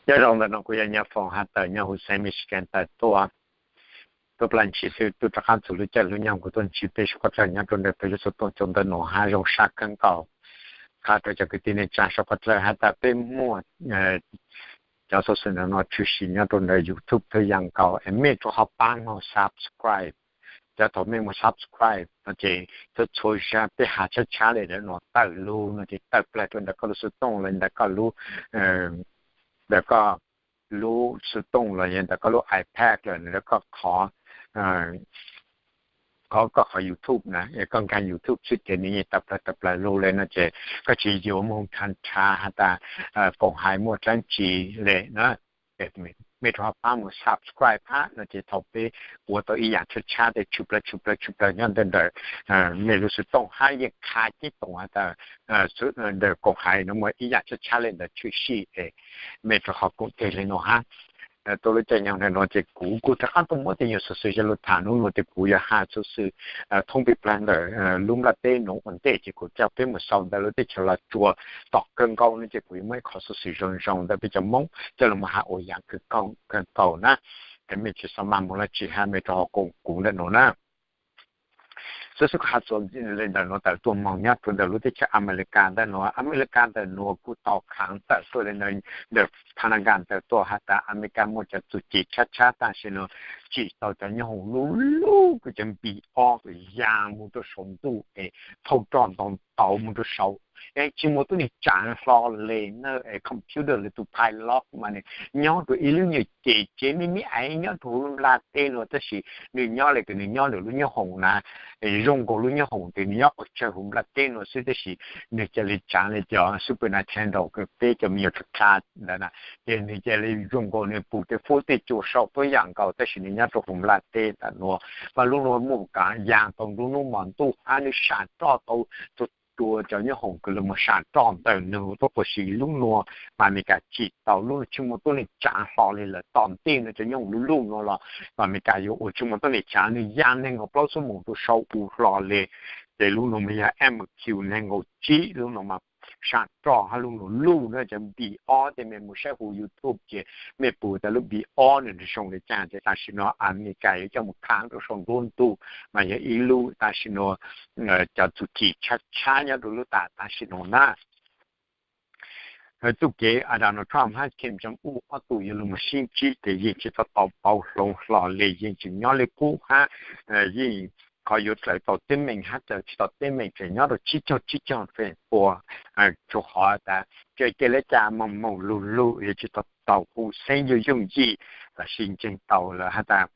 Nyob zoo ntawm no kuv yog Nyiaj Foom Hav Tawm nyob huv xeev Michigan tawm tuaj. Tuaj plag ntshis xwb, tuaj rov qab txug lub caij lub nyoog kuv tuaj ntsib peb suav qhov dlawg nyob rau ntawm peb lub xov tooj cov ntawm no hab zoo sab kawg nkaus. Qha rau cov kwv tij neej tsaa suav qhov dlawg has tas peb muaj cov xov xwm ntawm no tshwm sim nyob rau ntawm YouTube thwb yaam nkaus es mej rov qab pab moog subscribe. Cov thaum mej moog subscribe no ces txhua txhua zag peb has tshab tshab le ntawm no tawm lug no ces tawm plag rau ntawm koj lub xov tooj los ntawm koj lub, ntawm koj lub xov tooj los yog ntawm koj lub iPad los ntawm koj qhov, koj qhov YouTube na, koj nkaag YouTube xwb ces nws yeej tawm plag tawm plag lug le no ces koj tsis yuav moog nrhav nrhav has tas koom hais muaj dlaab tsi le na. Mej rov qab pab moog subscribe hab no ces thaum peb ua tau ib yaam tshab tshab tes tshwm plawg tshwm plawg tshwm plawg nyob ntawm ntawm mej lub xov tooj hab yeej qha cib toom has tas ntawm koom hais no muaj ib yaam tshab tshab le ntawd tshwm sim es mej rov qab koom tes le no hab. Tuaj lub caij nyoog ntawm no ces kuv kuj rov qab tuaj muab tej nyuag xov xwm zaj lug tham nub nua tes kuv yuav has xov xwm thoob peg plag ntawm lub nplaj teb nuav ua ntej ces kuv coj peb mus xaus ntawm lub teb chaws Los Tsuas tom kawg nkaus no ces kuv yuav muab ib qho xov xwm zoo zoo ntawm peb cov Moob coj lug mus has ua yaam kawg nkaus na. Es mej tsis xav maj mus dlaab tsi hab mej rov qab koom kuv ntawm no na. Xov xwm kuv has txuas le ntawm no tawm tuaj moog nyob rua ntawm lub teb chaws Amelikas ntawm no, Amelikas ntawm no kuj tau khaav tawm tuaj le ntawm Pentagon tawm tuaj has tas Amelikas muaj cov txuj ci tshab tshab tam sim no tsim tau cov nyoob hoom luj luj kws cov npis ob kws yaa moog rua sau ntuj es thauj roj ntau ntau moog rua sau es tsis muaj tuab neeg tsaav hlo le na. Es computer lawv tus pilot mas nws nyob rua ib lub nyuag cev tsev me me aiv nyob rua huv nplaj teb no tab sis nws nyob le kws nws nyob ntawm lub nyoob hoom na, zoo nkaus lub nyoob hoom tes nws nyob qhov chaw huv nplaj teb no xwb tab sis nws ca le tsaav le cov Super Nintendo kws peb cov me nyuam rhab ntawd na, ces nws ca le zoo nkaus nws pum tej fuab tej cua sau tuab yaam nkaus tab sis nws nyob rua huv nplaj teb ntawm nuav. Mas lub nuav muaj kaav yaa tau nruab nub mos ntuj hab nws sam roj tau rua cov nyoob hoom kws lug moog sam roj ntawm nws tuab quas si lub nuav. Mas Amelikas tsim tau lub nuav tsis muaj tuab neeg tsaav hlo le lawm tom ntej no cov nyoob hoom luj luj no los mas Amelikas yuav ua tsis muaj tuab neeg tsaav nws yaa neeg nkaus plaub xuab moos rua sau u hlo le. Ces lub nuav mas yog M Q neeg nkaus tsib lub nuav mas sam roj hab lub nuav luj na. Cov npis ob tej mej mus saib huv YouTube ces mej pum tas lub npis ob nws zoo le caag. Ces tam sim no Amelikas yuav coj mus khaav rua sau nruab ntug mas yog ib lub tam sim no cov txuj ci tshab tshab nyob rua lub tam tam sim no na. Txuj kev Donald Trump hab Kim Jong Un ob tug yuav lug moog sib ntsib tes yeej tsis tau tau pauv hloov hlo le, yeej tseem nyob le qub hab yeej qhov yuav dlaws tau teeb meem hab dlaws tsis tau teeb meem tseem nyob rau tsib caug tsib caug feem pua. Rua qhov tas tseem le caag moog moog lug lug yuav tsis tau tau huv xeeb yooj yooj yim los sis ntseeg tau lawm has tas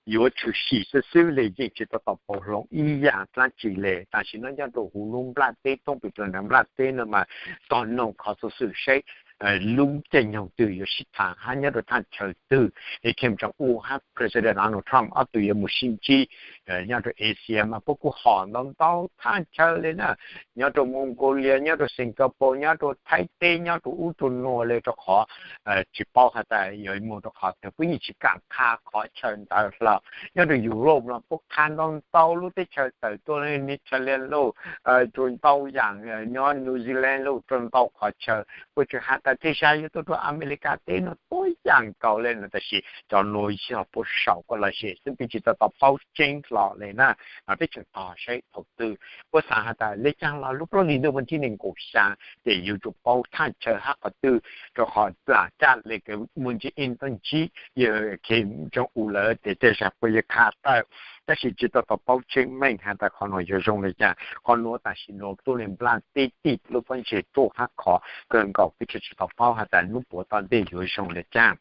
yuav tshwm sim xwb xwb le, yeej tsis tau tau pauv hloov ib yaam dlaab tsi le. Tam sim no nyob rua huv lub nplaj teb thoob peg rua ntawm nplaj teb no mas tog noog qhov xov xwm seb lub caij nyoog twg yuav sib thaam hab nyob rua thaaj chaw twg. Es Kim Jong Un hab President Donald Trump ob tug yuav mus sib ntsib nyob rua Asia mas puab kuj hom ntau ntau thaaj chaw le na, nyob rua Mongolia, nyob rua Singapore, nyob rua Thaib teb, nyob rua ub rua nuav le rua qhov tsis paub has tas yuav moog rua qhov twg, puab yeej tsis kaam qha qhov chaw ntawd hlo. Nyob rua Europe no puab qha ntau ntau lub teb chaws tawm tuaj, Netherlands lauj, rua ntau yaam, nyob New Zealand lauj, rua ntau qhov chaw. Puab tseem has tas tej zag yuav tuaj rua Amelikas teb no tuab yaam nkaus le no, tab sis cov nuav yog puab sau koj lom zem xwb, peb tsis tau tau paub tseeb hlo le na. Peb tseem tog saib thaum twg, puab xaav has tas le caag los lub plaub hlis ntuj vas thib nees nkaum xyaa ces yuav tsum paub thaaj chaw hab qhov twg, rua qhov lam caj le kws Moon Jae-in tuaj ntsib yawg Kim Jong Un lawm tes tej zag puab yuav qha tawm, tab sis tsis tau tau paub tseeb meej has tas qhov nuav yuav zoo le caag. Qhov nuav tam sim nuav tuab le nplaj teb tim lub pob ntseg tuaj hab khov kawg nkaus, peb tseem tsis tau paub has tas nub puav tom ntej yuav zoo le caag.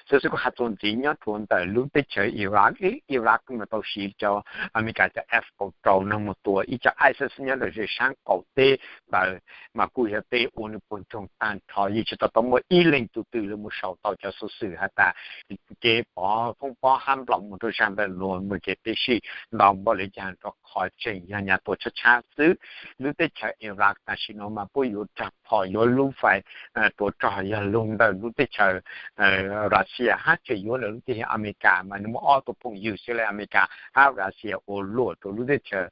Xov xwm kuv has txuas ntxiv nyob rua ntawm lub teb chaws Iraq, Iraq mas tau siv cov Amelikas cov F kaum rau no mus tua ib co ISIS nyob rua ze saab qaum teb ntawd, mas kuj yog peb ua nwg puag ntsoog taag nrho, yeej tsis tau tau muaj ib leeg tug twg lug mus sau tau cov xov xwm has tas kev pov foob pob hab nplom mus rua zag ntawm nuav mus kev peb sij ntau npaum le caag, rua qhov tseem yog nyaav tuag tshab tshab xwb. Lub teb chaws Iraq tam sim nuav mas puab yuav rag phom yuav lub fais tuav rog yog lug ntawm lub teb chaws Russia hab tseem yuav ntawm lub teb chaws Amelikas mas nws muaj ob tug phooj ywg xwb le, Amelikas hab Russia ua luam rua lub teb chaws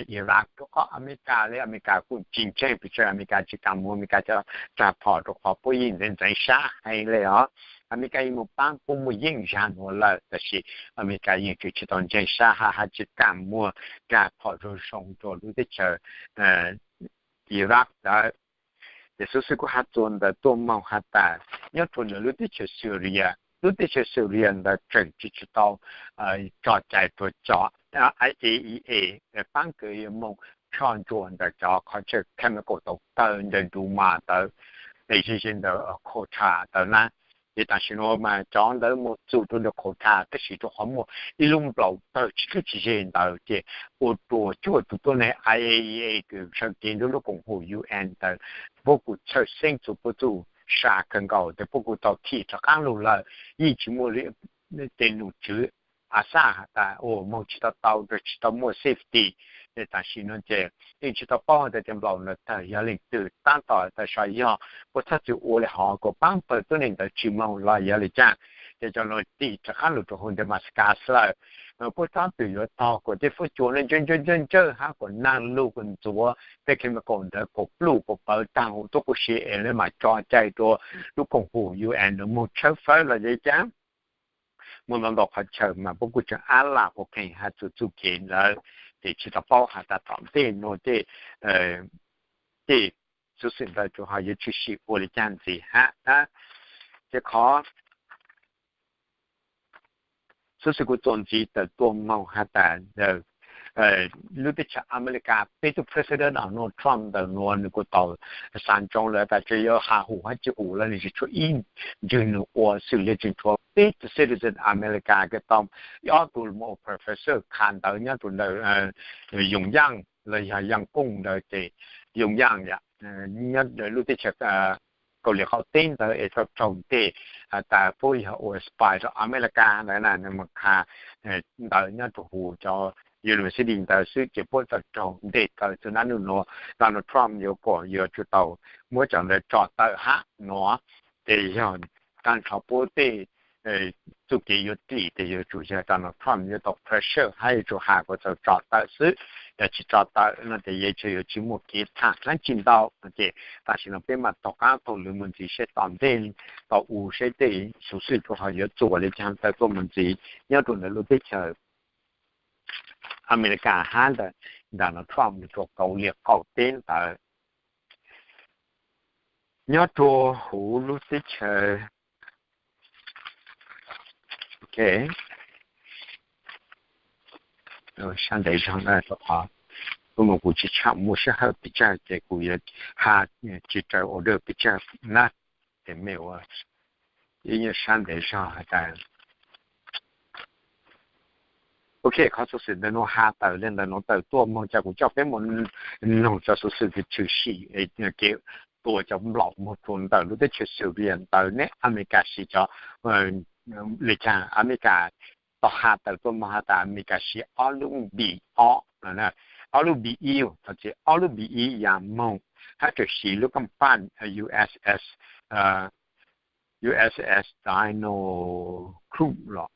Iraq, rua qhov Amelikas le Amelikas kuj tsis ntseeg pes tsawg, Amelikas tsis kam muag Amelikas cov rag phom rua qhov puab yeej ntxeev sab heev le os. Amelikas yeej moog paab puab muaj yeej zag nuav lawm, tab sis Amelikas yeej tseem tsis tau ntseeg sab hab, hab tsis kam muag rag phom zoo zoo rua lub teb chaws Iraq ntawd. Ces xuv xwm kuj has txug ntawm tuaj moog has tas nyob rua ntawm lub teb chaws Syria, lub teb chaws Syria ntawd tseem tsis tau tso cai rua cov IAEA paab kws yuav moog tshoj ntsuam ntawm cov qhov chaw chemical tau tawg ntawm Duma ntawd, es ze ze ntawm Qatar ntawd na. Ces tam sim nuav mas cov ntawd moog txug rua ntawm Qatar tab sis rua qhov muaj ib lub nplaum tawg tsis dlub tsis ze ntawd ces ua rua cuaj tug tuab neeg IAEA kws sawv kev nrug lub koom haum UN ntawd, puab kuj txhawj xeeb txug puab txuj sa kawg nkaus tes puab kuj tau thim rov qaab lug lawm. Yeej tsis muaj le, tes nom tswv Assad has tas moog tsis tau tau, tsis tau muaj safety. Ces tam sim nuav ces yeej tsis tau paub has tas tes nplaum ntawd tawg yog leej twg, taab tom tas sav yog puab txhob txwm ua le hov kuas paab pawg tuab neeg ntawd tsis moog los yog le caag. Ces cov nuav tig rov qaab lug rua huv Damascus lawm. Puab txhob txwm yuav tog kuas tej fuab cua nuav ntsawj ntsawj ntsawj hab kuas naag lug kuas ntxuav tej chemical ntawd kuas pluj kuas pawv taag huv tub kuj si es le maam tso cai rua lub koom haum UN nuav moog tshawb fawb los yog le caag. Muaj ntau ntau qhov chaw mas puab kuj tseem ab lam ua kheev has txug txuj kev ntawd, ces tsis tau paub has tas tom ntej nuav tej, tej xuv xwm ntawd tsuas ho yuav tshwm sim ua le caag ntxiv hab. Ces qhov xuv xwm kuv txuas ntxiv tawm tuaj moog has tas lub teb chaws Amelikas peb tug president Donald Trump ntawm nuav nws kuj tau xaav ntsoov lawm tas tsuas yuav has hum hab tsis hum lawm nws tsis tshua ib ntswg nws ua xws le tseem tshuav peb tug citizen Amelikas kws tau ob tug moog ua professor kha ntawv nyob rua ntawm Yooj Yaaj los yog Yaaj Kooj ntawd ces Yooj Yaaj nyob lub teb chaws Kauslim Qaum Teb ntawd es tau raug nteg has tas puab yog ua spy rua Amelikas ntawd na, nws moog kha ntawv nyob rua huv cov university ntawd xwb ces puab tau raug nteg kaw txug nub nuav. Donald Trump yuav kom yuav tsum tau muab cov ntawd tso tawm hab nuav, ces yog taag nrho puab tej txuj kev yuav dim tes yuav tsum yog Donald Trump yuav tau pressure hab yuav tsum has kuas txaus tso tawm xwb. Yog tsis tso tawm no ces yeej tseem yuav tsis muaj kev tham dlaab tsi ntau. Ces tam sim no peb maam taug qaab taug lwm moog ntxiv seb tom ntej tau u seb tej xuv xwm tsuas ho yuav txuas le caag tawm tuaj moog ntxiv nyob rua ntawm lub teb chaws Amelikas hab ntawm Donald Trump rua Kauslim Qaum Teb ntawd. Nyob rua huv lub teb chaws, ok, sab ntev zog na, rua qhov kuv tsis tshua muaj sij hawm pes tsawg ces kuv yuav has tsis raws order pes tsawg na, ces mej ua ib nyuag sab ntev zog has tas. Ok, qhov xuv xwm ntawm nuav has tawm le ntawm nuav tawm tuaj moog, cas kuv coj peb moog noog cov xuv xwm kws tshwm sim kev tua cov nplaum moog rua ntawm lub teb chaws Syria ntawd ne. Amelikas siv cov, le caag Amelikas tau has tawm tuaj moog has tas Amelikas siv ob lub B ob, ob lub B ib, txhais ob lub B ib ya moog, hab tseem siv lub kaaj paaj USS, USS Donald Trump los,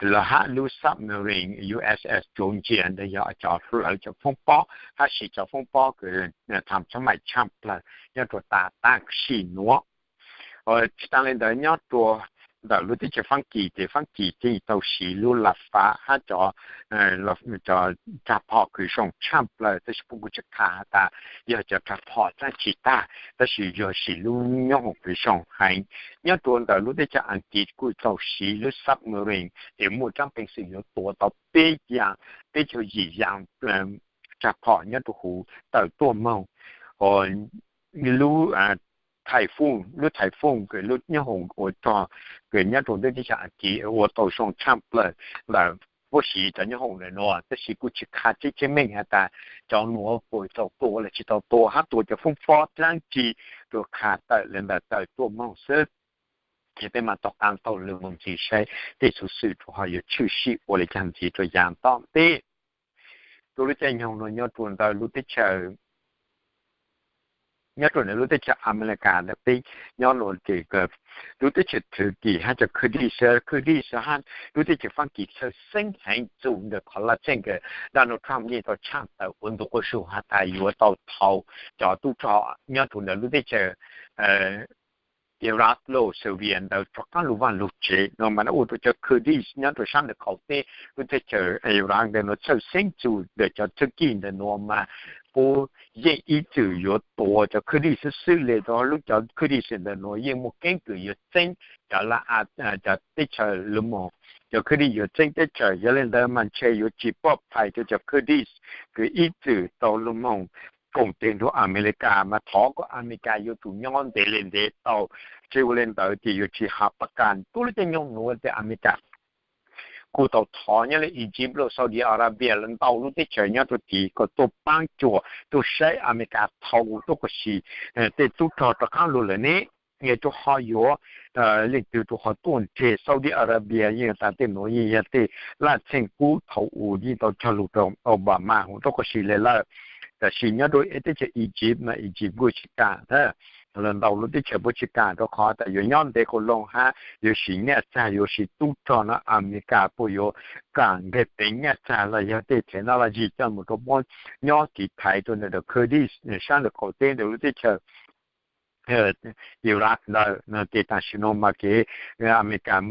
los hab lub submarine USS Georgia ntawd yog cov hlawv cov foob pob hab siv cov foob pob kws tham txhab maim tshaj plawg nyob rua taag sim nuav. Tsis taag le ntawd nyob rua ntawm lub teb chaws Faab Kis ces Faab Kis thiaj tau siv lub Rafale hab cov rag phom kws zoo tshaj plawg, tab sis puab kuj tsis kha has tas yog cov rag phom dlaab tsi tag, tab sis yog siv lub nyoob hoom kws zoo heev. Nyob rua ntawm lub teb chaws Askiv kuj tau siv lub submarine es muaj tsaab peev xwm yuav tua tau peb yaam, peb caug yim yaam rag phom nyob rua huv tawm tuaj moog. Lub Typhoon, lub Typhoon kws lub nyoob hoom ua rog kws nyob rua ntawm teb chaws Askiv ua tau zoo tshaj plawg ntawm puab siv cov nyoob hoom ntawm nuav, tab sis kuj tsis kha tseeb tseeb meej has tas cov nuav puas tau tua los tsis tau tua hab tua cov foob pob dlaab tsi rua kha tawm le ntawm tawm tuaj moog xwb. Ces peb maam taug qaab taug lwm moog ntxiv saib tej xuv xwm rua ho yuav tshwm sim ua le caag ntxiv rua yaam tom ntej. Rua lub caij nyoog nuav nyob rua ntawm lub teb chaws nyob rau ntawm lub teb chaws Amelikas ntawm peb nyob no ces lub teb chaws Turkey hab cov Kurdish, Kurdish hab lub teb chaws Fab Kis txhawj xeeb heev txug ntawm qhov laj txheej Donald Trump yeej tau tshaj tawm ua ntu quas sub has tas yuav tau thau cov tub rog nyob rau ntawm lub teb chaws Iraq los Syria ntawd rov qaab lug vaaj lug tsev no mas ua rau cov Kurdish nyob rau saab ntawm qaum teb lub teb chaws Iraq ntawm no txhawj xeeb txug ntawm cov Turkey ntawm no mas puab yeej ib txwm yuav tua cov Kurdish xwb xwb le, rau lub cov Kurdish ntawm no yeej muaj keeb kwm yuav txeeb cov la, cov teb chaws lug moog, cov Kurdish yuav txeeb teb chaws, yog le ntawd mas ntshe yuav tsi pov phais rau cov Kurdish kws ib txwm tau lug moog koom teg nrug Amelikas mas thov kom Amelikas yuav tsum nyob ntev le ntev tau, tsi ua le ntawd ces yuav tsi has pab kas tuab lub caij nyoog nuav tes Amelikas kuj tau thov nyob le Egypt los Saudi Arabia los ntau lub teb chaws nyob rau tid kom tuaj paab cuam tuaj saib Amelikas thau tuab kom si tej tub rog rov qaab lug lawm ne, rau qhov yuav leej twg rau qhov tuaj nreg Saudi Arabia yeej tas tej nuav yeej yog tej laj txheej kub thaum u yeej tau cog lug rau Obama hu tuab kom si le lawm. Tab sis nyob rau teb chaws Egypt mas Egypt kuj tsi kam, los ntau lub teb chaws puab tsi kam rau qhov tas yuav nyob ntev quas loo hab yuav sim nyaj txag yuav sim tub rog no Amelikas puas yuav kam nqeg peev nyaj txag los yog tej technology coj mus rau puab nyob tiv thaiv rau ntawm Kurdish saab ntawm qaum teb ntawm lub teb chaws Iraq ntawd no ces tam sim no mas kev Amelikas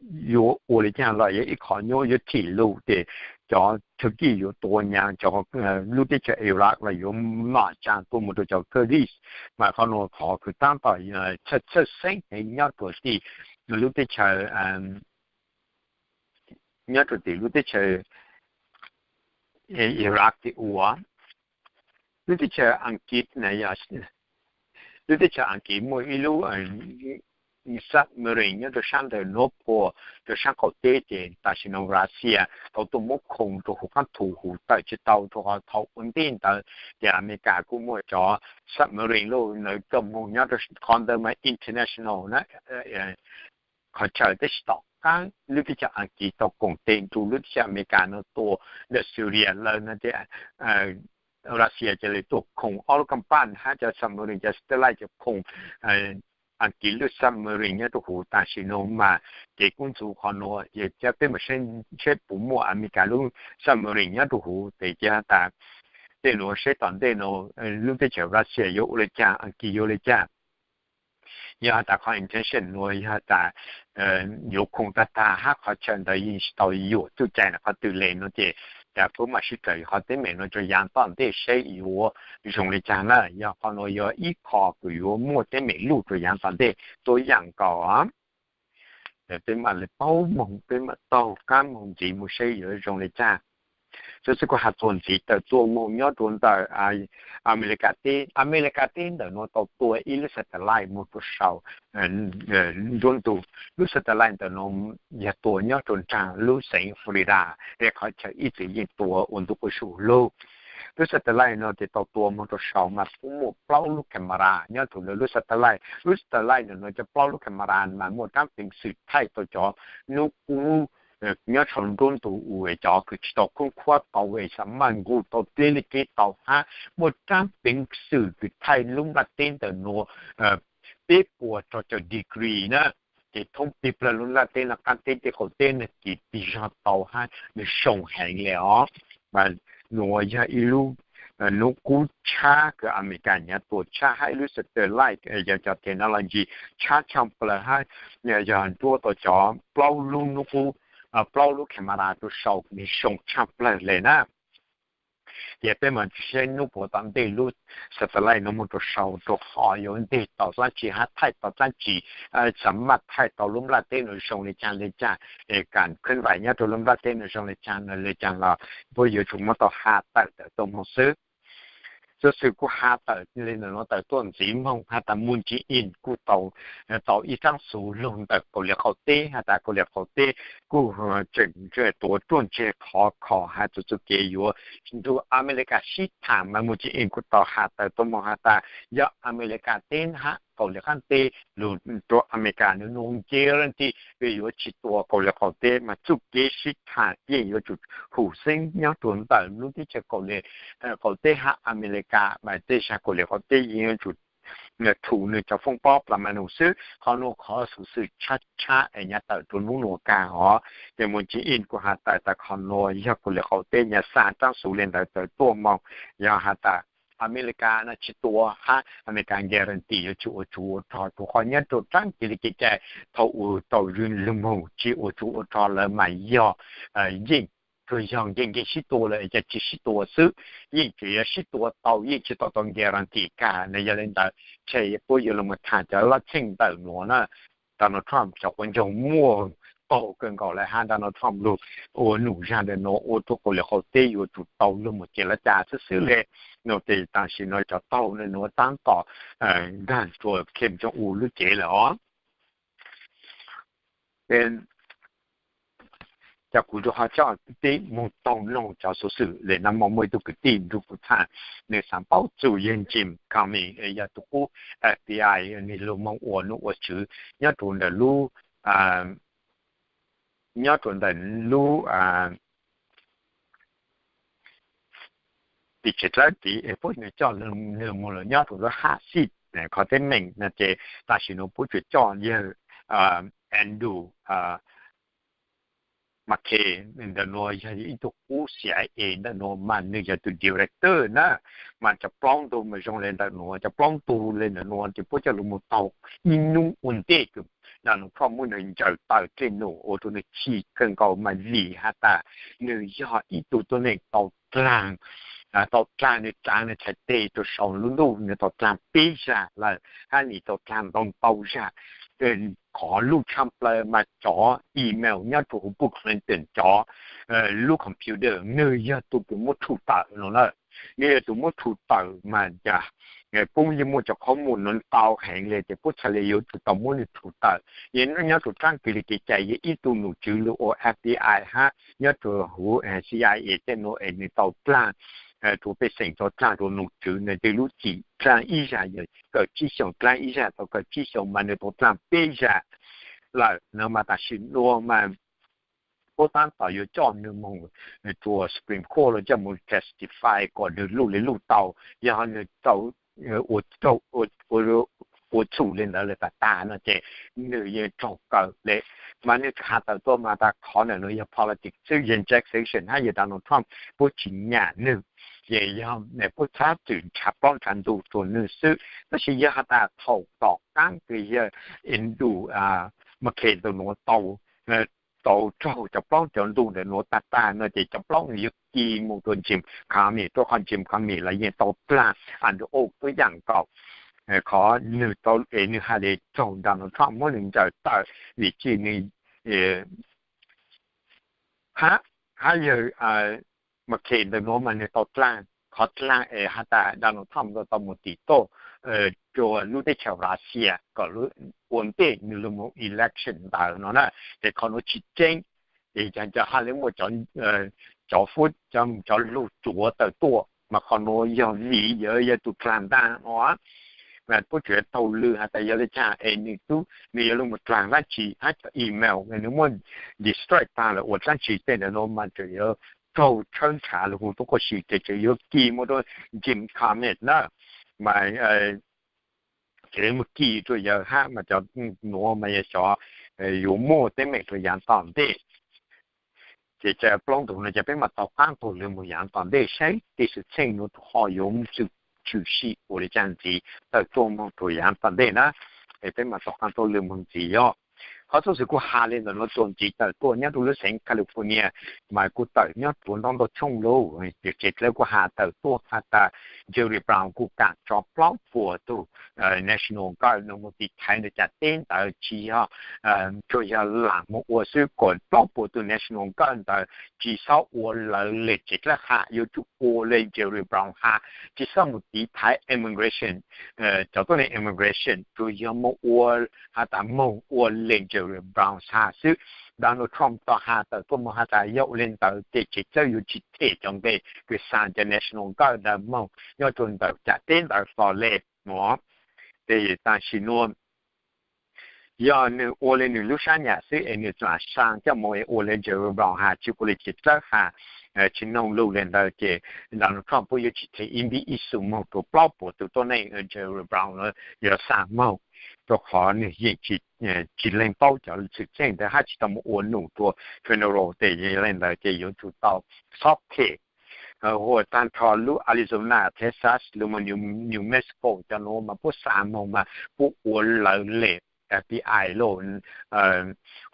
yuav ua le caag los yog ib qho nyuaj yuav thim lug ces cov Turkey yuav tua nyaav cov lub teb chaws Iraq los yuav mam tsaa tuaj mus rau cov Kurdish. Mas qhov nuav qhov kws taab tom txhawj xeeb heev nyob rua tim lub teb chaws, nyob rua tim lub teb chaws Iraq tim ua lub teb chaws Askiv na, lub teb chaws Askiv muaj ib lub submarine nyob rau saab ntawm North Pole rau saab qaum teb ces tam sim no Russia tau tuaj muab khoom rua huv qaab thu huv tawm tsi tau rua qhov thaum ua ntej ntawd ces Amelikas kuj muaj cov submarine loj ntawd coj moog nyob rau qhov ntawd mas international na, qhov chaw tab sis tom qaab lub teb chaws Askiv tau koom teg nrug lub teb chaws Amelikas no tua ntawm Syria lawm no ces Russia ca le tuaj khoom ob lub kaaj paj hab cov submarine cov satellite cov khoom Askiv lub submarine nyob rau huv tam sim no mas kev kub ntxhov qhov nuav ces peb mam saib puas muaj Amelikas lub submarine nyob rau huv tes ca has tas tej nuav saib tom ntej no lub teb chaws Russia yuav ua le caag Askiv yuav le caag. Yog has tas qhov intention nuav yog has tas yuav khoom tag tag hab qhov chaw ntawd yeej tsis tau yuam txuj cai qhov twg le no ces ca puab mam sib kawm qhov teeb meem no rua yaav tom ntej saib yuav zoo le caag na. Yog qhov nuav yog ib qho kws yuav muaj teeb meem luj rua yaav tom ntej tuab yaam nkaus. Peb mam le paub moog peb mam taug qaab moog ntxiv mus saib yuav zoo le caag. Xwb xwb kuv has txuas ntxiv tawm tuaj moog nyob rua ntawm Amelikas teb, Amelikas teb ntawm nuav tau tua ib lub satellite moog rua sau nruab ntug. Lub satellite ntawm nuav yog tua nyob rua nraag lub xeev Florida, qhov chaw ib txwm yeej tua ua ntu quas sub lug. Lub satellite no tes tau tua moog rua sau mas puab muaj plaub lub camera nyob rua ntawm lub satellite. Lub satellite ntawm nuav cov plaub lub camera mas muaj raab peev xwm thaij tau cov nub qub nyob sau nruab ntug ua cov kws tsi tau khoob khuab tau es xav maj nkuj tau dleb le kev tau hab muaj raab peev xwm kws thaij lub nplaj teb ntawm nuav peb puas rau caum degree na, ces thoob peg plawg lub nplaj teb nuav qaab teb tej qaum teb nuav kis tig zog tau hab nwg zoo heev le os. Mas nuav yog ib lub nub qub tshab kws Amelikas nyav tua tshab hab ib lub satellite yog cov technology tshab tshaaj plawg hab yog nruab tau cov plaub lub nub qub, plaub lub camera rua sau nwg zoo tshaaj plawg le na. Ces peb mam saib nub puas tom ntej lub satellite nuav moog rua sau rua qhov yuav nteg tau dlaab tsi hab thaij tau dlaab tsi, xav maj thaij tau lub nplaj teb nuav zoo le caag le caag, kam khwb vais nyob rua lub nplaj teb nuav zoo le caag le caag los puab yuav tsum muab tau has tawm tawm tuaj moog xwb. Xov xwm kuv has tawm le ntawm nuav tawm tuaj ntxiv moog has tas Moon Jae-in kuj tau tau ib tsaab xuv lug ntawm Kauslim qaum teb has tas Kauslim qaum teb kuj tseem tuav ruaj ntseg khov kho has txug txuj kev yuav nrug Amelikas sib thaam mas Moon Jae-in kuj tau has tawm tuaj moog has tas yog Amelikas teb hab Kauslim Qab Teb lug rua Amelikas nws nug guarantee yuav tsis tua Kauslim Qaum Teb mas txuj kev sib tham yeej yuav tsum hum xeeb nyob rua ntawm lub teb chaws Kauslim Qaum Teb hab Amelikas mas tej zag Kauslim Qaum Teb yeej yuav tsum thum nwg cov foob pob plas mas nug xwb. Qhov nuav qhov xuv xwm tshab tshab es nyav tawm rua nub nuav kag hov. Ces Moon Jae-in kuj has tas tas qhov nuav yog Kauslim Qaum Teb nyav xa tsaab xuv le ntawd tawm tuaj moog, yog has tas Amelikas nuav tsis tua hab Amelikas guarantee yuav tsis ua tsuv ua rog, rua qhov nyob rua tsaab kis le kev cai thaum ua tau lug moog tsis ua tsuv ua rog lawm mas yog yeej tsuas yog nkeeg nkeeg sib tua lawm, cas tsis sib tua xwb, yeej tsis yuav sib tua tau, yeej tsis tau tau guarantee kag na. Yog le ntawd ces puab yuav lug moog tham cov laj txheej ntawm nuav na. Donald Trump cov quav ncaug muaj qaug kawg nkaus le hab Donald Trump lug ua num zag ntawm nuav ua rua Kauslim Qaum Teb yuav tsum tau lug moog ces lawv cas xwb xwb le. Nuav ces tam sim nuav cov taug nuav taab tom nkaag rua Kim Jong-un lub cev lawm os. Ces kuv rua qhov coj teb moog taug noog cov xuv xwm le nag hmo muaj ib tug kwv tij nrug kuv tham, nwg xaav paub txug yawg Jim Comey yog tug qub FBI nwg lug moog ua num ua tswv nyob rua ntawm lub, nyob rua ntawm lub tim tseg dlawb tid es puab nwg coj nwg moog lug nyob rua lub hab xij. Qhov teeb meem no ces tam sim nuav puab tsuas coj yawg Andrew McCabe ntawm nuav yog ib tug qub CIA ntawm nuav mas nwg yog tug director na. Mas cov plaub ntug mas zoo le ntawm nuav, cov plaub ntug le ntawm nuav ces puab coj lug moog taug ib nub ua ntej kws Donald Trump muab nwg ncaws tawm dlej num ua rua nwg chim kawg nkaus mas vim has tas nwg yog ib tug tuab neeg tau dlaag, tau dlaag nwg dlaav nwg txhais teg rua sau lub ntuj, nwg tau dlaag peb zag lawm hab nwg tau dlaag ntau ntau zag. Qhov luj tshaj plawg mas cov email nyob rua huv Bill Clinton cov lub computer nwg yog tug kws muab rhu tawm no na. Nwg yog tug muab rhu tawm mas cas puab yeej muaj cov qhov muag nuav ntau heev le ces puab txhaj le yuav tsum tau muab nwg rhu tawm. Yog nyob rua tsaab kis le kev cai yog ib tug num tswv lug ua FBI hab nyob rua huv CIA tej nuav es nwg tau dlaag rua pej xeem, tau dlaag rua num tswv, nwg tej lub cim dlaag ib zag yog kaum tsib xyoos, dlaag ib zag tau kaum tsib xyoos mas nwg tau dlaag peb zag lawm no mas tam sim nuav mas puab taab tom yuav coj nwg moog rua Supreme Court los coj moog testify kom nwg luj le luj tau. Yog nwg tau ua txhum le ntawd lawm tag tag no ces nwg yeej raug kaw le. Mas nwg has tawm tuaj mas tas qhov ntawm nuav yog politics xwb, yog Jeff Sessions hab yog Donald Trump puab tsis nyam nwg, ces yog puab txhab txwm nrhav plaub nrhav ntug rua nwg xwb. Tab sis yog has tas thaum tom qaab kws yog Andrew McCabe ntawm nuav tau tau raug cov plaub cov ntug ntawm nuav tag tag no ces cov plaub nwg yuav kis moog rua Jim Comey, rua qhov Jim Comey los yeej tau dlaag Andrew O tuab yaam nkaus. Qhov nwg tau es nwg has le raug Donald Trump muab nwg ncaws tawm vim tsi nwg hab, hab yawg McCabe ntawm nuav mas nwg tau dlaag, qhov dlaag es has tas Donald Trump tau moog tim tuaj rua lub teb chaws Russia kom ua ntej nwg lug moog election ntawd no na. Ces qhov nuav tsis tseeb, es cov has le muaj cov footage, cov lug tsuav tawm tuaj mas qhov nuav yog vim yog yog tug dlaag ntaag no. Mas puab tsuas taug lw has tas yog le caag es nwg tub nwg yuav lug moog dlaag dlaab tsi hab cov email nwg muab destroy taag lawm ua dlaab tsi tej ntawm nuav mas tseem yuav raug tshawb nrhav lug hu tuaj quaj si ces tseem yuav kis moog rua Jim Comey na. Mas tseem muaj kis rua yawg hab mas cov nuav mas yog xyov yuav muaj teeb meem rua yaav tom ntej. Ces plaub ntug no ces peb mam tau qaab taug lw moog yaav tom ntej saib tej xwm txheej nuav rua qhov yuav tshwm sim ua le caag ntxiv tawm tuaj moog rua yaav tom ntej na. Es peb mam tau qaab taug lw moog ntxiv yog. Qhov xuv xwm kuv has le ntawm nuav txuas ntxiv tawm tuaj nyob rua lub xeev California mas kuj tawm nyob rua ntau ntau tshooj lug. Ces dlawb kuj has tawm tuaj has tas Jerry Brown kuj kaam tso plaub puas tug National Guard nuav moog tiv thaiv ntawm cam teb ntawd tsis yog tsuas yog lam moog ua xwb, kom plaub puas tug National Guard ntawd tsis xob ua lawv le tsev dlawb ham, yuav tsum ua le Jerry Brown has, tsis xob moog tiv thaiv immigration, cov tuab neeg immigration, tsuas yog moog ua has tas moog ua le Jerry Brown has xwb. Donald Trump tau has tawm tuaj moog has tas yog ua le ntawd ces tsev dlawb yuav tsis them cov nqe kws xa cov National Guard ntawd moog nyob rua ntawm cam teb ntawd hlo le nuav. Ces tam sim nuav yog nwg ua le nwg lub sab nyam xwb es nwg txawm xa coj moog es ua le Jerry Brown has, tsi ua le Chiv Dlawb has, tsi noog lug le ntawd ces Donald Trump puab yuav tsi them ib npib ib xu moog rua plaub puas tug tuab neeg Jerry Brown yuav xa moog, rua qhov nwg yeej tsi leeg paub cov xwm txheej ntawd hab tsi tau moog ua num rua funeral tes le ntawd ces yuav tsum tau xob phem. Ua taag nrho lub Arizona, Texas, lug moog New Mexico cov nuav mas puab xa moog mas puab ua lawv le F B I lug,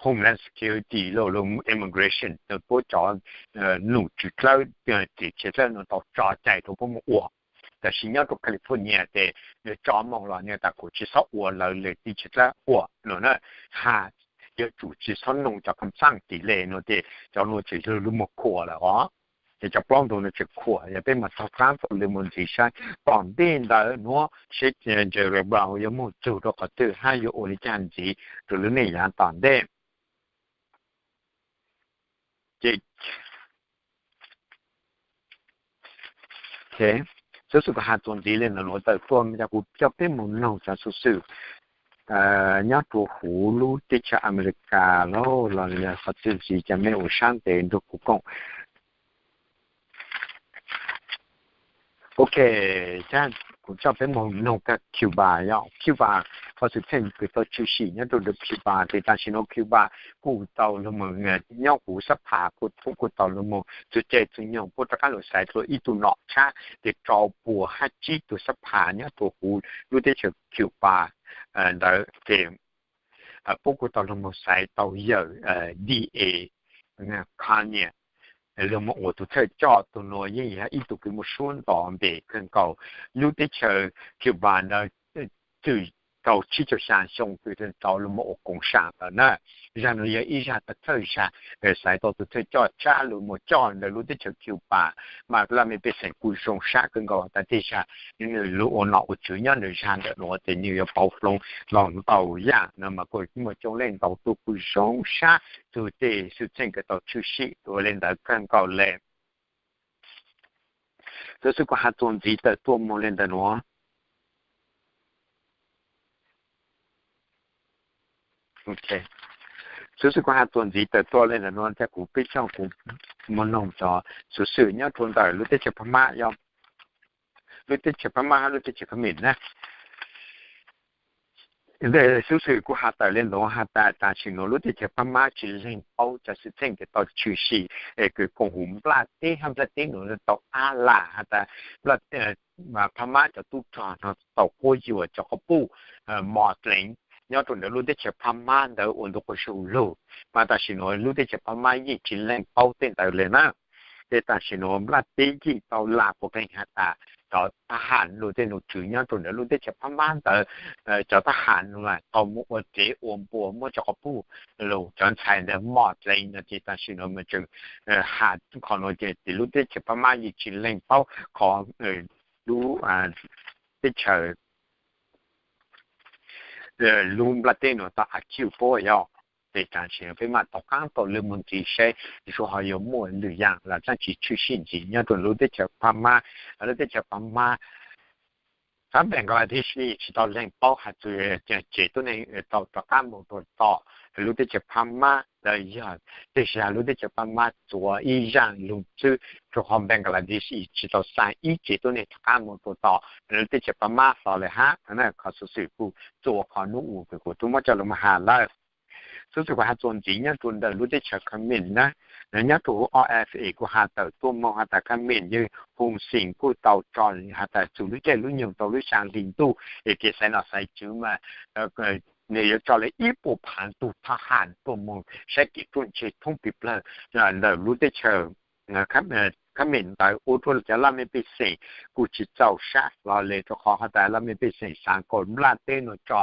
Homeland Security lug, lug Immigration, puab cov num tswv dlawb, tim tswv dlawb nuav tau tso cai rua puab moog ua. Tab sis nyob rua California tes nwg tso moog los nwg tas kuv tsi xob ua lawv le tim tswv dlawb ua nuav na, has yuav tsum tsi xob noog cov kam xaaj tim le nuav tes cov nuav tseem lug lug moog khuam lawm os. Ces cov plaub ntug nuav tseem khuam, yog peb mas taug qaab tau le moog ntxiv saib tom ntej ntawd nuav seb Jerry Brown yuav moog txug rua qhov twg hab yuav ua le caag ntxiv rua lub neej yaav tom ntej. Ces xuv xwm kuv has txuas ntxiv le ntawm nuav tawm tuaj, cov kuv coj peb moog noog cov xuv xwm nyob rua huv lub teb chaws America los, los qhov twg ntxiv cov mej ua sab ntev nrug kuv koom. Ok, kuv coj peb moog noog kag Cuba yom. Cuba, qhov xwm txheej kws tau tshwm sim nyob rua ntawm Cuba tes tam sim nuav Cuba kuj tau lug moog nyob huv xab phas, kuj tau lug moog txug caij txug nyoog puab rov qaab lug xaiv dlua ib tug nom tshab tes rau puas hab tsib tug xab phas nyob rua huv lub teb chaws Cuba ntawd tes puab kuj tau lug moog xaiv tau yawm D A Conyers lug moog ua tug thawj coj. Tug nuav yeej yog ib tug kws muaj suab nto npe kawg nkaus. Lub teb chaws Cuba ntawd txwm tau tsib caug xya xyoo kws tau lug moog ua koom sam lawm na. Zag nuav yog ib zag thawj zag xaiv tau tug thawj coj tshab lug moog coj ntawm lub teb chaws Cuba, mas laj mej pej xeem kuj zoo sab kawg nkaus tas tej zag nwg lug ua nom ua tswv nyob ntawm zag ntawm nuav tes nwg yuav pauv hloov los ntau yam no mas kuj muaj coob leej ntau tug kuj zoo sab txug tej xwm txheej kws tau tshwm sim dlua le ntawd kawg nkaus le. Xuv xwm kuv has txuas ntxiv tawm tuaj moog le ntawm nuav. Xuv xwm kuv has txuas ntxiv tawm tuaj le ntawm nuav, thaum kuv pib coj kuv moog noog cov xuv xwm nyob rua ntawm lub teb chaws Phab Mab, yog lub teb chaws Phab Mab hab lub teb chaws Khab Mim na. Xuv xwm kuv has tawm le ntawm nuav has tas tam sim nuav lub teb chaws Phab Mab tsi leeg paub cov xwm txheej kws tau tshwm sim es kws koom huv nplaj teb hab nplaj teb nuav tau ab lam has tas Phab Mab cov tub rog no tau quab yuam cov quas puj mos dleev nyob rua ntawm lub teb chaws Phab Mab ntawd ua ntu quas zoo lug. Mas tam sim nuav lub teb chaws Phab Mab yeej tsi leeg paub tej ntawd le na. Ces tam sim nuav nplaj teb yeej tau lam puas keeg has tas cov thab ham lug tej num tswv nyob rua ntawm lub teb chaws Phab Mab ntawd, cov thab ham nuav tau moog ua tsev ua npua muab cov quas puj lug cov ntxhais ntawd mos dleev no. Ces tam sim nuav mas tseem has qhov nuav ces lub teb chaws Phab Mab yeej tsi leeg paub qhov lub teb chaws, lub nplaj teb nuav tau a kiu puab yog. Ces tam sim nuav peb mam taug qaab tau le moog ntxiv saib tsi ho yuav muaj lwm yaam los txaaj tsi tshwm sim ntxiv nyob rua lub teb chaws Phab Mab. Lub teb chaws Phab Mab, txhab Bangladesh tsi tau leeg paub has txug tsev tuab neeg tau rov qaab moog rua tom lub teb chaws Phab Mab ntawd yog tej zag lub teb chaws Phab Mab txuas ib zaaj lug xwb, rua qhov Bangladesh tsi tau xa ib tsev tuab neeg rov qaab moog rua tom lub teb chaws Phab Mab hlo le hab. Qhov xuv xwm kuj txuas qhov nuav ua kws kuv tub muab coj lug moog has lawm. Xuv xwm kuv has txuas ntxiv nyob rua ntawm lub teb chaws Khab Mim na, nyob rua huv O F A kuj has tawm tuaj moog has tas Khab Mim yog Hun Sen kuj tau tso has tas txug lub caij lub nyoog tau lub xyaa hli ntuj es kev xaiv nom xaiv tswv mas nwg yuav tso le ib puas phaav tug thab ham tuaj moog saib kev ruaj ntseg thoob peg plawg ntawm lub teb chaws Khab Mim ntawd ua rua cov laj mej pej xeem kuj tsi txaus sab hlo le, rua qhov has tas laj mej pej xeem xaav kom nplaj teb nuav tso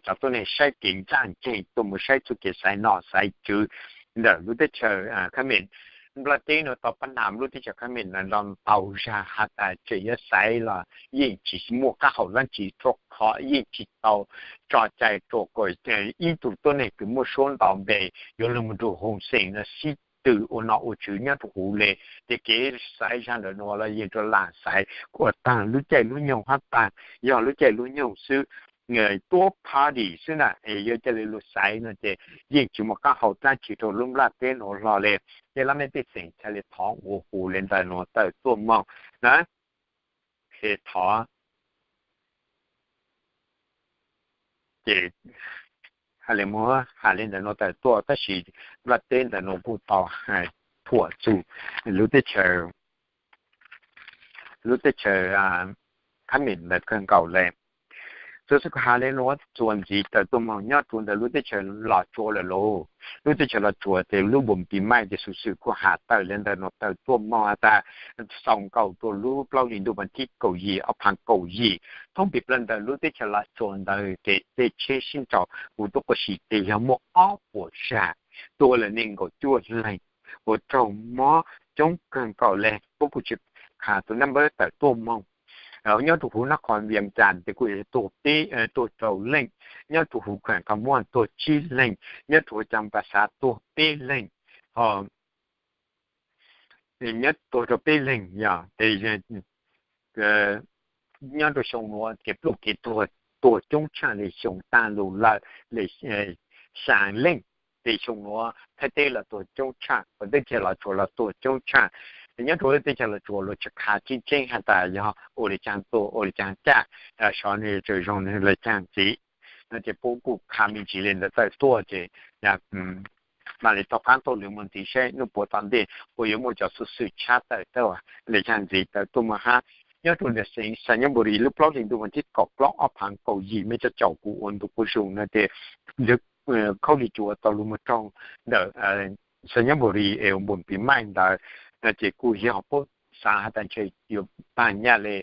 cov tuab neeg saib kev ntsaj nceeg tuaj moog saib txug kev xaiv nom xaiv tswv ntawm lub teb chaws Khab Mim. Nplaj teb nuav tau pab nam lub teb chaws Khab Mim los ntau zag has tas tseem yuav xaiv los yeej tsi muaj qaab hau dlaab tsi, rua qhov yeej tsi tau tso cai rua kom ib tug tuab neeg kws muaj suab nto npe yuav lug moog nrug Hun Sen no sib tw ua nom ua tswv nyob rua huv le. Ces kev xaiv zag ntawm nuav los yeej rua lam xaiv ua taag lub caij lub nyoog hab taag, yog lub caij lub nyoog xwb. tuab party xwb na, es yog ca le luag xaiv no ces yeej tsis muaj qab hau dlaab tsi rau lub nplaj teb nuav hlo le. Ces laj mej pej xeem ca le thov ua hu le ntawm nuav tawm tuaj moog na, es thov ces hab le muab has le ntawm nuav tawm tuaj, tab sis nplaj teb ntawm nuav kuj tau has thuam txug lub teb chaws, lub teb chaws Khab Mem ntawd kawg nkaus le. Xov xwm kuj has le nuav txuas ntxiv tawm tuaj moog nyob rua ntawm lub teb chaws Los Tsuas lawm lauj. Lub teb chaws Los Tsuas ces lub npum tis maij ces xov xwm kuj has tawm le ntawm nuav tawm tuaj moog has tas xaus nkaus rua lub plaub hli ntuj vas thib kaum yim ob phaav kaum yim, thoob pem plawg ntawm lub teb chaws Los Tsuas ntawd ces tej tsheb sib nraus kuv tub quas si ces yog muaj ob puas zag, tuag lawm neeg nkaum cuaj leeg, ua raug mob coob kawg nkaus le. Puab kuj tsis has tus naj npawb tawm tuaj moog. Nyob rua huv nab qhos Vias Cas ces kuj yog tuag peb, tuag rau leej, nyob rua huv kheem Qas Muas tuag tsib leeg, nyob rua huv Cas Pas Xav tuag peb leeg, ho nyob tuag rau peb leeg yog ces nyob rua xyoo nuav ces pluj kev tuag, tuag coob tshaj le xyoo taag lug lawm le xyaa leej. Ces xyoo nuav Thaib teb los tuag coob tshaj, teb chaws Los Tsuas los tuag coob tshaj. Nyob rua teb chaws Los Tsuas luag tsis qha tseeb tseeb has tas yog ua le caag tuag ua le caag caj, sov nwg tseem zoo le caag ntxiv. No ces puab kuj qha me ntsis le ntawd tawm tuaj ces mam le taug qaab tuaj lug moog ntxiv seb nub puav tom ntej puas yuav muaj cov xov xwm tshab tawm tuaj le caag ntxiv tawm tuaj moog hab. Nyob rua ntawm xeev Xais Nyab Npum Ris lub plaub hli ntuj vas thib kaum plaub ob phaav kaum yim mej cov caum kuv ua ntu quas zug no ces khaub lig cuav tau lug moog raug ntawm Xais Nyab Npum Ris es ua npum tis maij ntawd no ces kuj yog puab xaav has tas ntshe yuav taag nyaj le,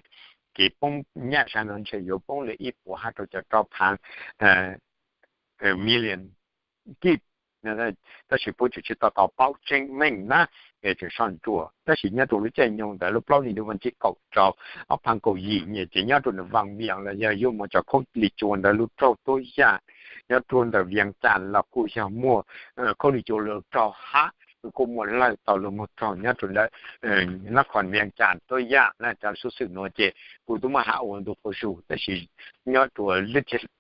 kev poob nyaj sab no ntshe yuav poob le ib puas hab rau caum rau phaav million kib, tab sis puab tseem tsis tau tau paub tseeb meej na, es tseem soj ntsuam. Tab sis nyob rua lub caij nyoog ntawd lub plaub hli ntuj vas thib kaum rau ob phaav kaum yim ces nyob rua ntawm Vaas Vias los yog yuav muaj cov khaub lig cuav ntawd lug raug tuab yam. Nyob rua ntawm Vias Cas los kuj yog muaj khaub lig cuav lug raug hab kuj muaj lawg tau lug moog raug nyob rua ntawm nab qhos Vias Cas tuab yam na. Cov xov xwm nuav ces kuv tub muab has ua ntu quas zug tab sis nyob rua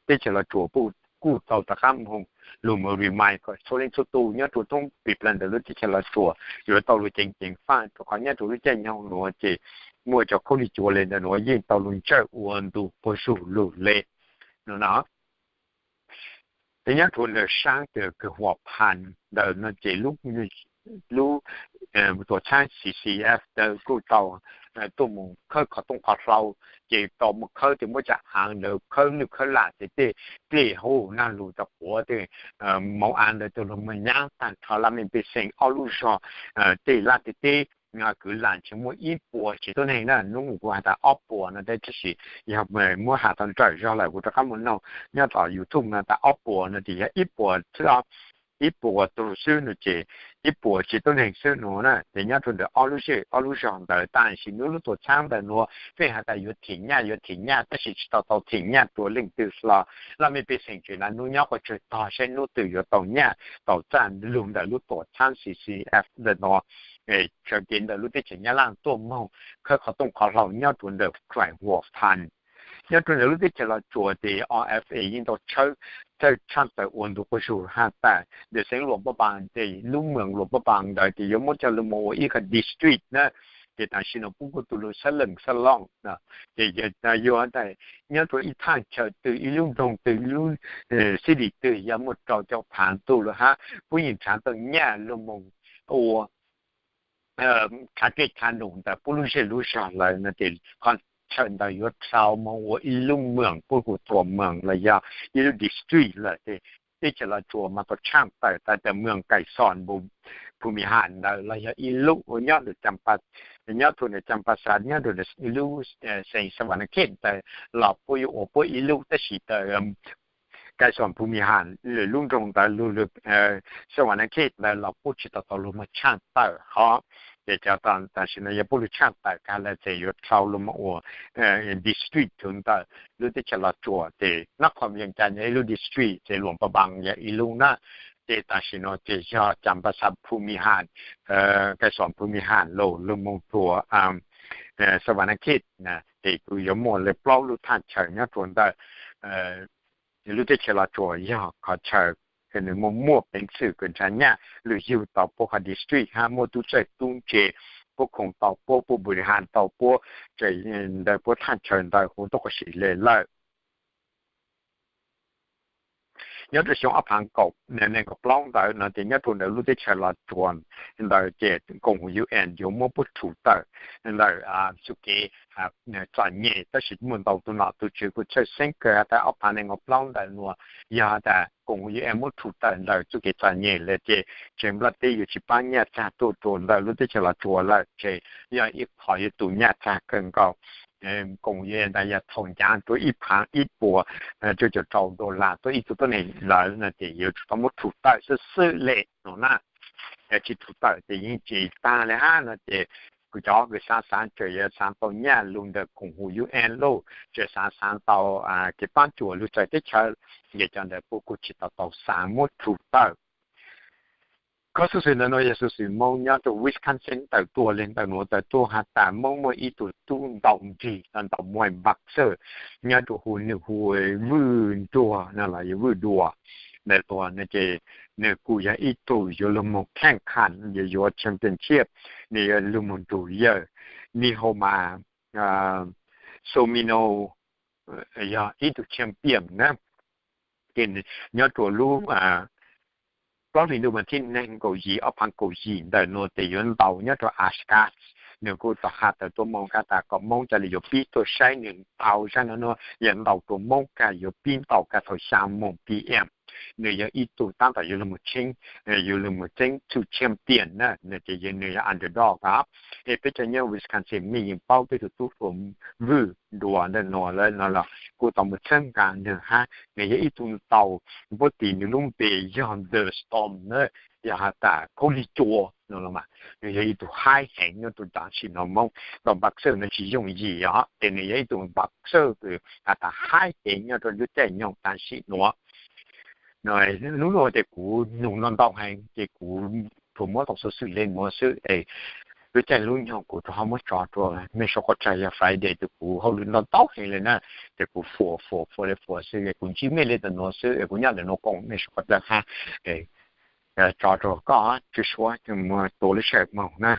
teb chaws Los Tsuas kuj tau rov qaab moog lug moog remind kom txhua leej txhua tug nyob rua thoob pem plawg ntawm lub teb chaws Los Tsuas yuav tau lug ceev ceev faj rua qhov nyob rua lub caij nyoog nuav ces muaj cov khaub lig cuav le ntawm nuav yeej tau lug ntsawj ua ntu quas zug lug le no. Ces nyob rua ntawm saab kws Huam Phas ntawd no ces lub tuam txhaab C C F ntawd kuj tau tuaj moog khawb qhov tooj qhov hlau, ces tau moog khawb ces muab cov aav ntawd khawb nwj khawb lam ces tej dlej hauv nag lug rua quav tej mauv aav ntawd tau lug moog nyab taag nrho laj mej pej xeem ob lub zog tej laj tej teb kwv lam ntshe muaj ib puas tsis tuab neeg na. Nub kuv has tas ob puas no tab sis yog muab has tau nrawm zog lawm kuv rov qaab muaj noog nyob tom YouTube no tas ob puas no ces yog ib puas ib puas tug xwb no ces ib puas tsis tuab neeg xwb no na. Ces nyob rua ntawm ob lub zej ob lub zog ntawd tam sim nub lub tuam txhaab ntawd nuav pheej has tas yuav them nyaj yuav them nyaj tab sis tsis tau tau them nyaj rua leej twg hlo. Laj mej pej xeem tseem naj nub nyob quas tsawg tog saib nub twg yuav tau nyaj tau txaj lug ntawm lub tuam txhaab C C F ntawm nuav sawv kev ntawm lub teb chaws Nyab Laj tuaj moog khawb qhov tooj qhov hlau nyob rua ntawm Huam Phas. Nyob rua ntawm lub teb chaws Los Tsuas ces R F A yeej tau tshawb tshaj tawm ua ntu quas zug has tas ntawm xeev Luam Paj Npaas ces lub moos Luam Paj Npaas ntawd ces yuav muab coj lug moog ua ib qho district na. Ces tam sim no puab kuj tu lug xab leej xab looj ces yog tas nyob rua ib thaaj chaw twg ib lub nroog twg ib lub city twg yog muaj rau caum phaav tug lawm hab puab yeej rhaav tau nyaj lug moog ua rhaav dlej rhaav num ntawm puab lub zej lub zog lawm no ces qhov chaw ntawd yuav rhau moog ua ib lub moos puab hu tuam moos los yog ib lub district lawm ces teb chaws Los Tsuas mas tau tshaaj tawm tas tas moos Kais Xoos Phu Mis Has ntawd los yog ib lub ua nyob rua Cas Pas, nyob rua ntawm Cas Pas Xas nyob rua ntawm ib lub xeev Savannakhet ntawd los puab yuav ua puab ib lub tab sis tas Kais Xoos Phu Mis Has lwm lub nroog ntawd lug lug Savannakhet ntawd los puab tsis tau tau lug moog tshaaj tawm hov. Ces cov tam sim no yog puab lug tshaaj tawm kag lawm ces yuav rhau lug moog ua district rua ntawm lub teb chaws Los Tsuas ces nab qhov Vias Cas yog ib lub district ces Luam Paj Npaas yog ib lub na. Ces tam sim no ces yog Cas Pas Xas Phu Mis Has, Kais Xoos Phu Mis Has los lug moog rua Savannakhet na ces kuj yuav muaj le plaub lub thaaj chaw nyob rua ntawm lub teb chaws Los Tsuas yog qhov chaw nws muaj muaj peev xwm kws nrhav nyaj lug yug tau puab qhov district hab muaj tub txawj tub ntse, puab khoom tau puab, puab npus ha tau puab, tseem ntawd puab thaj chaw ntawd huv tuaj quas sim le lawm. Nyob rua xyoo ob phaav kaum neeg nkaum plaub ntawd no ces nyob rua ntawm lub teb chaws Los Tsuas ntawd ces koom U N yuav muab puab rhu tawm ntawm txuj kev txom nyem, tab sis muaj ntau tug nom tug tswv kuj txhawj xeeb kawg has tas ob phaav neeg nkaum plaub ntawm nuav yog has tas koom U N muab rhu tawm ntawm txuj kev txom nyem lawm ces tseem nplaj teb yuav tsi paab nyaj txag tuaj rua ntawm lub teb chaws Los Tsuas lawm, ces yog ib qhov yuav tu nyaj txag kawg nkaus. Koom U N tas yog thaum ncav rua ib phaav ib puas cuaj caum rau dollar tuaj ib tug tuab neeg lawm no ces yuav tsum tau muab rhu tawm xwb xwb le no na. Tsi rhu tawm ces yeej tsi taag le hab no ces kuv cov kws xaav xaav tseem yuav xaav tau nyaj lug ntawm koom U N lauj, tseem xaav xaav tau kev paab cuam lug txawv teb chaws, ces cov ntawd puab kuj tsi tau tau xaav muab rhu tawm. Koj xuv xwm ntawm nuav yog xuv xwm Moob nyob rua Wisconsin tawm tuaj le ntawm nuav tawm tuaj has tas Moob muaj ib tug tub ntaus nrig los ntaus muaj npaj xwb nyob rua hu nwg hu Vwj Nruag no los yog Vwj Dua ntawm tuaj no ces nws kuj yog ib tug yuav lug moog kheej kham yuav yuav championship, nws yuav lug moog nrug yawg Nihoma Somino yog ib tug champion na. Ces nyob rua lub plaub hlis ntuj vas thib neeg nkaum yim ob phaav kaum yim ntawm nuav tes yuav ntaus nyob rua Oshkosh. Nws kuj tau has tawm tuaj moog kag tas kom Moob ca le yuav pib tuaj saib nws ntaus zaj no nuav yog ntaus rua Moob kag yuav pib ntaus kag thaum xya moos P M. Nws yog ib tug tab tom yuav lug moog txeeb, yuav lug moog txeeb txuj champion na, ces yog nws yog underdog os. Es peb cov nyob Wisconsin mej yeej paub peb tug tub hluas Vwj Dua ntawm nuav lawm no los kuj tau moog txhawb nqa nws hab. Nws yog ib tug ntaus, puab tis nws lub npe yog The Storm na, yog has tas khaub lig cua no los mas. Nws yog ib tug haib heev nyob rua tam sim no Moob, ntaus boxer no tsis yooj yim os, ces nws yog ib tug boxer kws has tas haib heev nyob rua lub caij nyoog tam sim nuav. Hnub nuav tes kuv nug ntau ntau heev ces kuv tsuas muab tau xuv xwm le nuav xwb es lub caij lub nyoog kuv rua qhov muab tso rua mej suav quas tsag yog Friday tes kuv hauj lwm ntau ntau heev le na, ces kuv fuam fuam fuam le fuam xwb es kuv ntsib mej le ntawm nuav xwb es kuv nyob ntawm nuav koom mej suav quas tsag hab. Tso rua koj tswj suab mus tua lub sij hawm moog na.